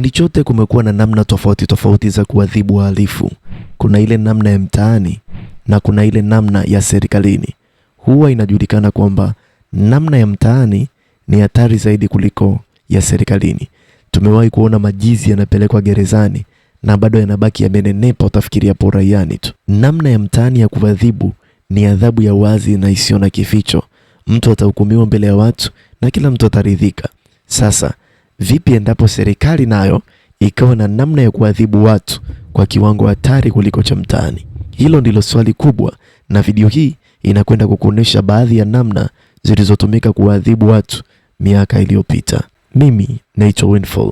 Kipindi chote kumekuwa na namna tofauti tofauti za kuadhibu wahalifu. Kuna ile namna ya mtaani na kuna ile namna ya serikalini. Huwa inajulikana kwamba namna ya mtaani ni hatari zaidi kuliko ya serikalini. Tumewahi kuona majizi yanapelekwa gerezani na bado yanabaki yamenenepa, utafikiria po raiani tu. Namna ya mtaani ya kuadhibu ni adhabu ya wazi na isiyo na kificho. Mtu atahukumiwa mbele ya watu na kila mtu ataridhika. Sasa vipi endapo serikali nayo ikawa na namna ya kuadhibu watu kwa kiwango hatari kuliko cha mtaani? Hilo ndilo swali kubwa, na video hii inakwenda kukuonesha baadhi ya namna zilizotumika kuwaadhibu watu miaka iliyopita. Mimi naitwa Winful.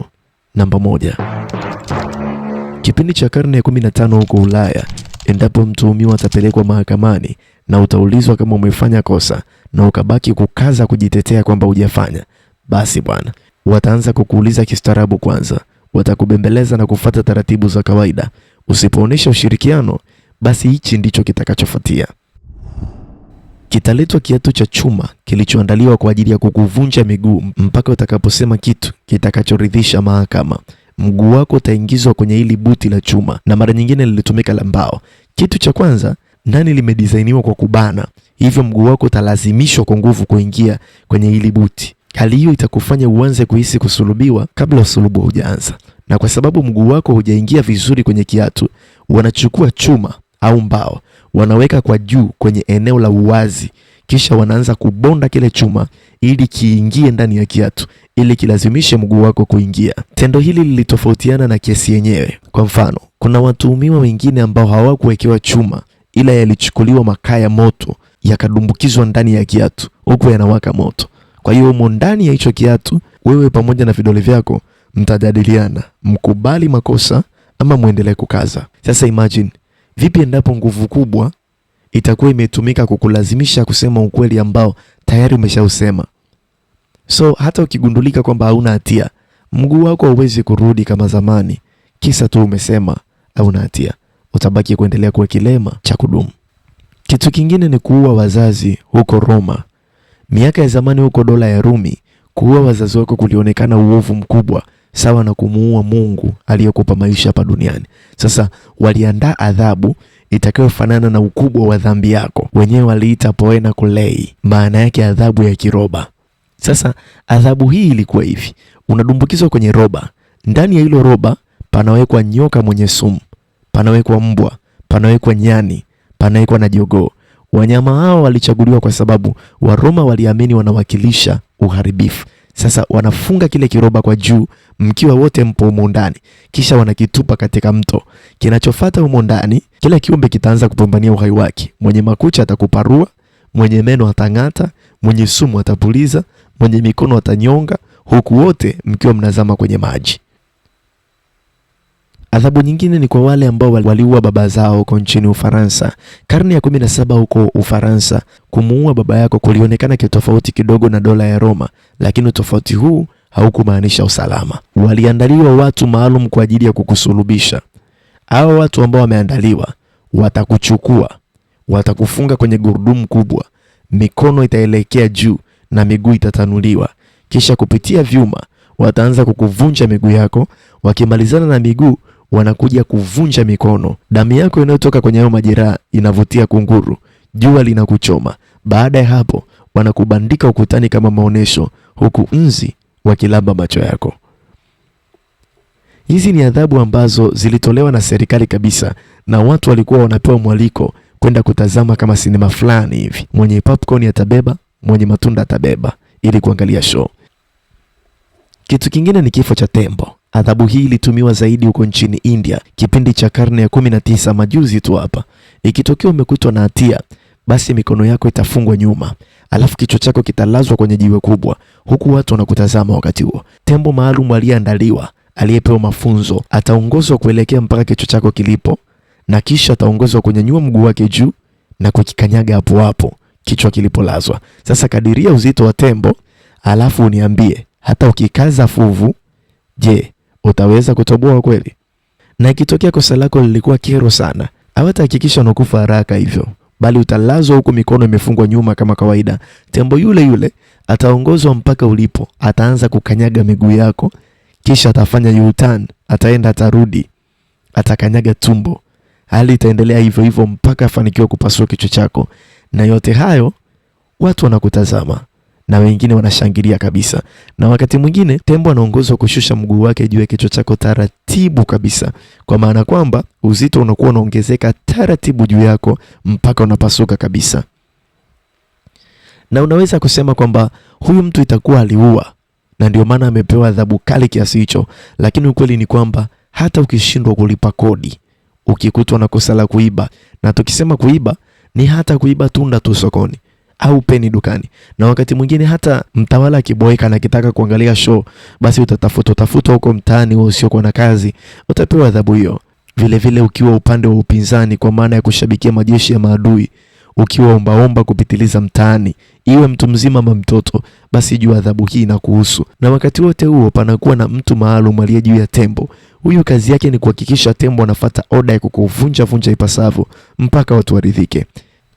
Namba 1. Kipindi cha karne ya 15 huko Ulaya, endapo mtuhumiwa atapelekwa mahakamani na utaulizwa kama umefanya kosa na ukabaki kukaza kujitetea kwamba hujafanya, basi bwana, wataanza kukuuliza kistaarabu kwanza, watakubembeleza na kufuata taratibu za kawaida. Usipoonesha ushirikiano, basi hichi ndicho kitakachofuatia. Kitaletwa kiatu cha chuma kilichoandaliwa kwa ajili ya kukuvunja miguu mpaka utakaposema kitu kitakachoridhisha mahakama. Mguu wako utaingizwa kwenye hili buti la chuma, na mara nyingine lilitumika la mbao. Kitu cha kwanza, ndani limedisainiwa kwa kubana, hivyo mguu wako utalazimishwa kwa nguvu kuingia kwenye hili buti. Hali hiyo itakufanya uanze kuhisi kusulubiwa kabla usulubu haujaanza. Na kwa sababu mguu wako hujaingia vizuri kwenye kiatu, wanachukua chuma au mbao, wanaweka kwa juu kwenye eneo la uwazi, kisha wanaanza kubonda kile chuma ili kiingie ndani ya kiatu, ili kilazimishe mguu wako kuingia. Tendo hili lilitofautiana na kesi yenyewe. Kwa mfano, kuna watuhumiwa wengine ambao hawakuwekewa chuma, ila yalichukuliwa makaa ya moto yakadumbukizwa ndani ya kiatu huku yanawaka moto. Kwa hiyo humo ndani ya hicho kiatu, wewe pamoja na vidole vyako mtajadiliana, mkubali makosa ama muendelee kukaza. Sasa imagine vipi endapo nguvu kubwa itakuwa imetumika kukulazimisha kusema ukweli ambao tayari umeshausema. So hata ukigundulika kwamba hauna hatia, mguu wako hauwezi kurudi kama zamani, kisa tu umesema hauna hatia. Utabaki kuendelea kuwa kilema cha kudumu. Kitu kingine ni kuua wazazi huko Roma. Miaka ya zamani huko dola ya Rumi, kuua wazazi wako kulionekana uovu mkubwa, sawa na kumuua Mungu aliyekupa maisha hapa duniani. Sasa waliandaa adhabu itakayofanana na ukubwa wa dhambi yako. Wenyewe waliita poena kulei, maana yake adhabu ya kiroba. Sasa adhabu hii ilikuwa hivi: unadumbukizwa kwenye roba, ndani ya hilo roba panawekwa nyoka mwenye sumu, panawekwa mbwa, panawekwa nyani, panawekwa na jogoo. Wanyama hao walichaguliwa kwa sababu Waroma waliamini wanawakilisha uharibifu. Sasa wanafunga kile kiroba kwa juu, mkiwa wote mpo humo ndani, kisha wanakitupa katika mto. Kinachofuata humo ndani, kila kiumbe kitaanza kupambania uhai wake. Mwenye makucha atakuparua, mwenye meno atang'ata, mwenye sumu atapuliza, mwenye mikono atanyonga, huku wote mkiwa mnazama kwenye maji. Adhabu nyingine ni kwa wale ambao waliua baba zao huko nchini Ufaransa. Karne ya 17 huko Ufaransa, kumuua baba yako kulionekana kitofauti kidogo na dola ya Roma, lakini utofauti huu haukumaanisha usalama. Waliandaliwa watu maalum kwa ajili ya kukusulubisha. Hao watu ambao wameandaliwa watakuchukua, watakufunga kwenye gurudumu kubwa, mikono itaelekea juu na miguu itatanuliwa, kisha kupitia vyuma wataanza kukuvunja miguu yako. Wakimalizana na miguu wanakuja kuvunja mikono. Damu yako inayotoka kwenye hayo majeraha inavutia kunguru, jua linakuchoma. Baada ya hapo, wanakubandika ukutani kama maonesho, huku nzi wakilamba macho yako. Hizi ni adhabu ambazo zilitolewa na serikali kabisa, na watu walikuwa wanapewa mwaliko kwenda kutazama kama sinema fulani hivi. Mwenye popcorn atabeba, mwenye matunda atabeba, ili kuangalia show. Kitu kingine ni kifo cha tembo. Adhabu hii ilitumiwa zaidi huko nchini India kipindi cha karne ya 19, majuzi tu hapa. Ikitokea umekutwa na hatia, basi mikono yako itafungwa nyuma, alafu kichwa chako kitalazwa kwenye jiwe kubwa, huku watu wanakutazama wakati huo. Tembo maalum aliyeandaliwa, aliyepewa mafunzo, ataongozwa kuelekea mpaka kichwa chako kilipo, na kisha ataongozwa kunyanyua mguu wake juu na kukikanyaga hapo hapo kichwa kilipolazwa. Sasa kadiria uzito wa tembo, alafu uniambie, hata ukikaza fuvu, je, utaweza kutoboa kweli? Na ikitokea kosa lako lilikuwa kero sana, hawatahakikisha unakufa haraka hivyo, bali utalazwa huku mikono imefungwa nyuma kama kawaida. Tembo yule yule ataongozwa mpaka ulipo, ataanza kukanyaga miguu yako, Kisha atafanya U-turn, ataenda, atarudi, atakanyaga tumbo. Hali itaendelea hivyo hivyo mpaka afanikiwe kupasua kichwa chako, na yote hayo watu wanakutazama na wengine wanashangilia kabisa. Na wakati mwingine tembo anaongozwa kushusha mguu wake juu ya kichwa chako taratibu kabisa, kwa maana kwamba uzito unakuwa unaongezeka taratibu juu yako mpaka unapasuka kabisa. Na unaweza kusema kwamba huyu mtu itakuwa aliua na ndio maana amepewa adhabu kali kiasi hicho, lakini ukweli ni kwamba hata ukishindwa kulipa kodi, ukikutwa na kosa la kuiba, na tukisema kuiba ni hata kuiba tunda tu sokoni au peni dukani, na wakati mwingine hata mtawala akiboeka na kitaka kuangalia show, basi utatafuta utafuta huko mtaani, wewe usiokuwa na kazi utapewa adhabu hiyo. Vile vile ukiwa upande wa upinzani, kwa maana ya kushabikia majeshi ya maadui, ukiwa ombaomba kupitiliza mtaani, iwe mtu mzima ama mtoto, basi jua adhabu hii inakuhusu. Na wakati wote huo panakuwa na mtu maalum aliye juu ya tembo. Huyu kazi yake ni kuhakikisha tembo anafata oda ya kukuvunja vunja ipasavyo mpaka watu waridhike.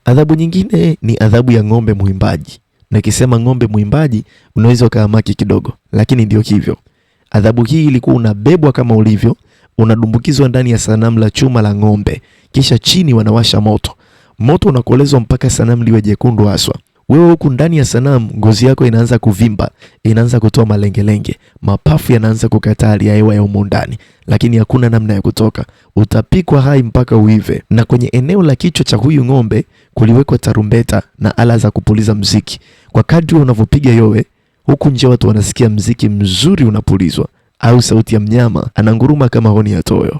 Adhabu nyingine ni adhabu ya ng'ombe mwimbaji. Nikisema ng'ombe mwimbaji unaweza ukaamaki kidogo, lakini ndio hivyo. Adhabu hii ilikuwa unabebwa kama ulivyo, unadumbukizwa ndani ya sanamu la chuma la ng'ombe, kisha chini wanawasha moto. Moto unakolezwa mpaka sanamu liwe jekundu haswa. Wewe huku ndani ya sanamu, ngozi yako inaanza kuvimba, inaanza kutoa malengelenge, mapafu yanaanza kukataa hali ya hewa ya humo ndani, lakini hakuna namna ya kutoka. Utapikwa hai mpaka uive. Na kwenye eneo la kichwa cha huyu ng'ombe kuliwekwa tarumbeta na ala za kupuliza mziki. Kwa kadri unavyopiga yowe, huku nje watu wanasikia mziki mzuri unapulizwa, au sauti ya mnyama ananguruma kama honi ya toyo.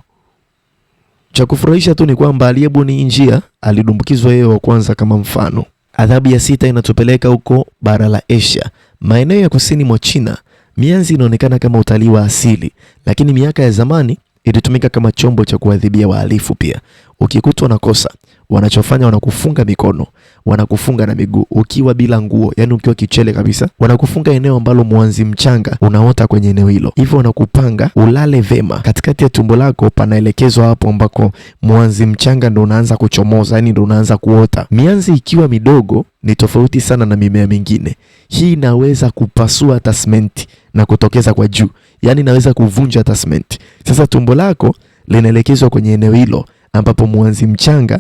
Cha kufurahisha tu ni kwamba aliyebuni njia alidumbukizwa yeye wa kwanza kama mfano. Adhabu ya sita inatupeleka huko bara la Asia, maeneo ya kusini mwa China. Mianzi inaonekana kama utalii wa asili, lakini miaka ya zamani ilitumika kama chombo cha kuadhibia wahalifu pia. Ukikutwa na kosa, wanachofanya wanakufunga mikono, wanakufunga na miguu ukiwa bila nguo, yani ukiwa kichele kabisa. Wanakufunga eneo ambalo mwanzi mchanga unaota kwenye eneo hilo, hivyo wanakupanga ulale vema. Katikati ya tumbo lako panaelekezwa hapo ambako mwanzi mchanga ndo unaanza kuchomoza, yani ndo unaanza kuota. Mianzi ikiwa midogo ni tofauti sana na mimea mingine. Hii inaweza kupasua hata simenti na kutokeza kwa juu, yani inaweza kuvunja hata simenti. Sasa tumbo lako linaelekezwa kwenye eneo hilo ambapo mwanzi mchanga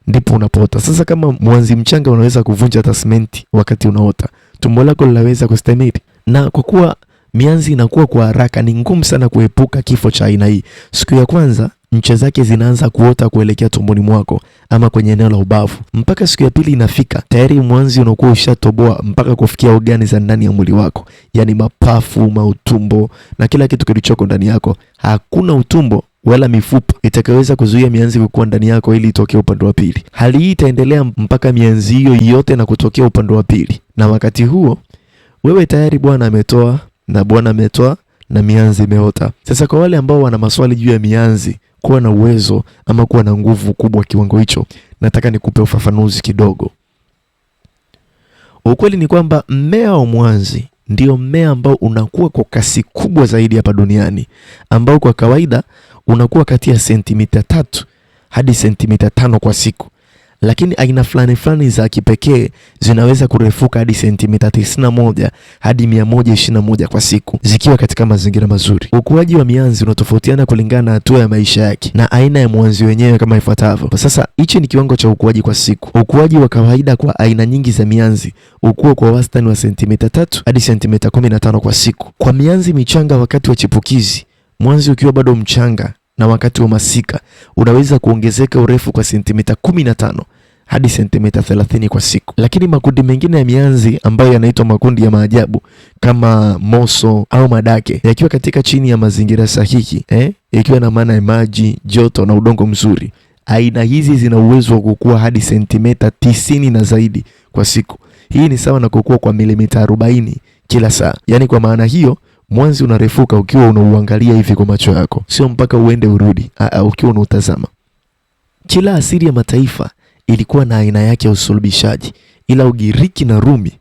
ndipo unapoota. Sasa kama mwanzi mchanga unaweza kuvunja hata simenti wakati unaota, tumbo lako linaweza kustahimili. Na kwa kuwa mianzi inakuwa kwa haraka, ni ngumu sana kuepuka kifo cha aina hii. Siku ya kwanza ncha zake zinaanza kuota kuelekea tumboni mwako ama kwenye eneo la ubavu. Mpaka siku ya pili inafika, tayari mwanzi unakuwa ushatoboa mpaka kufikia ogani za ndani ya mwili wako, yaani mapafu, mautumbo na kila kitu kilichoko ndani yako. Hakuna utumbo wala mifupa itakayoweza kuzuia mianzi kukua ndani yako ili itokee upande wa pili. Hali hii itaendelea mpaka mianzi hiyo yote na kutokea upande wa pili, na wakati huo wewe tayari Bwana ametoa na Bwana ametoa na mianzi imeota. Sasa kwa wale ambao wana maswali juu ya mianzi kuwa na uwezo ama kuwa na nguvu kubwa kiwango hicho, nataka nikupe ufafanuzi kidogo. Ukweli ni kwamba mmea wa mwanzi ndio mmea ambao unakuwa kwa kasi kubwa zaidi hapa duniani, ambao kwa kawaida unakuwa kati ya sentimita 3 hadi sentimita 5 kwa siku, lakini aina fulani fulani za kipekee zinaweza kurefuka hadi sentimita 91 hadi 121 kwa siku zikiwa katika mazingira mazuri. Ukuaji wa mianzi unatofautiana kulingana na hatua ya maisha yake na aina ya mwanzi wenyewe kama ifuatavyo. Sasa hichi ni kiwango cha ukuaji kwa siku. Ukuaji wa kawaida kwa aina nyingi za mianzi ukua kwa wastani wa sentimita 3 hadi sentimita 15 kwa siku. Kwa mianzi michanga wakati wa chipukizi, mwanzi ukiwa bado mchanga na wakati wa masika unaweza kuongezeka urefu kwa sentimita 15 hadi sentimita 30 kwa siku. Lakini makundi mengine ya mianzi ambayo yanaitwa makundi ya maajabu kama moso au madake, yakiwa katika chini ya mazingira sahihi, yakiwa na maana ya maji, joto na udongo mzuri, aina hizi zina uwezo wa kukua hadi sentimita 90 na zaidi kwa siku. Hii ni sawa na kukua kwa milimita 40 kila saa. Yaani kwa maana hiyo mwanzi unarefuka ukiwa unauangalia hivi kwa macho yako, sio mpaka uende urudi, ukiwa unautazama. Kila asili ya mataifa ilikuwa na aina yake ya usulubishaji, ila Ugiriki na Rumi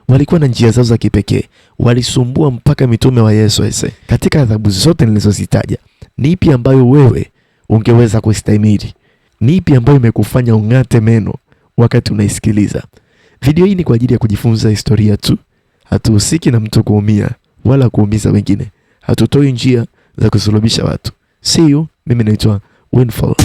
walikuwa na njia zao za kipekee. Walisumbua mpaka mitume wa Yesu ese. Katika adhabu zote nilizozitaja, ni ipi ambayo wewe ungeweza kustahimili? Ni ipi ambayo imekufanya ung'ate meno wakati unaisikiliza? Video hii ni kwa ajili ya kujifunza historia tu, hatuhusiki na mtu kuumia wala kuumiza wengine. Hatutoi njia za kusulubisha watu. See you. Mimi naitwa Winful.